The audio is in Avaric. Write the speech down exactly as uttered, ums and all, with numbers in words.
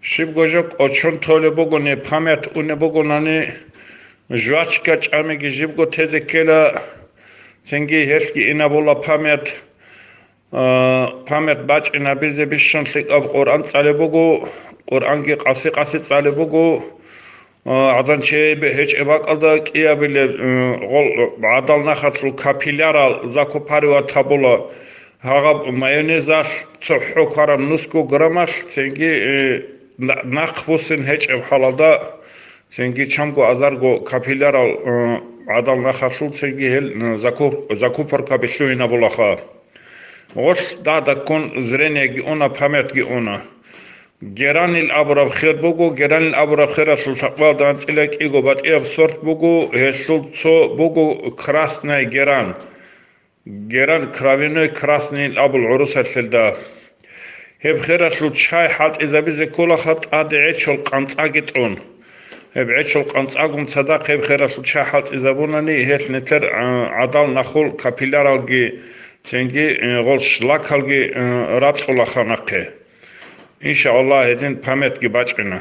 Щибго жо кӀочон толеб бугони, память унеб бугонани, жвачка чӀамиги жибго тезе ккела, цинги гьелъги инабула память. А, память бачӀинабизе бищун лъикӀаб Къуръан цӀалеб буго, Къуръанги къаси-къаси цӀалеб буго. А, гӀадан чей бе-, гьечӀеб бакӀалда кӀиабилеб, м, гъол гӀадал нахалъул капиллярал закупаривать гьабула. Гьагъаб майонезалъ цохӀо квараб нусго граммалъ цинги, э, на-, нахъ буссин гьечӀеб хӀалалда, цинги чамго азарго капиллярал, э, гӀадал нахалъул цинги гьел, э, закуп-, закупорка билълъугьинабулаха. Гъолъ дагьдаккун зрениеги уна, памятги уна. Геранил абураб хер буго, геранил абураб хералъул лъакъбалда анцӀила кӀиго батӀияб сорт буго, гьелъул цо буго красный геран. Геран кровяной красный абул гӀурусалъелда. Гьеб хералъул чай хӀалтӀизабизе кколаха тӀаде гӀечол къанцӀаги тӀун. Гьеб гӀечол къанцӀагун цадахъ гьеб хералъул чай хӀалтӀизабунани, гьелъ нилъер, а, гӀадал нахул капилляралги, цинги, э, гъол шлакалги, э, ракьулаха нахъе. Иншааллагь, гьедин памятги бачӀина.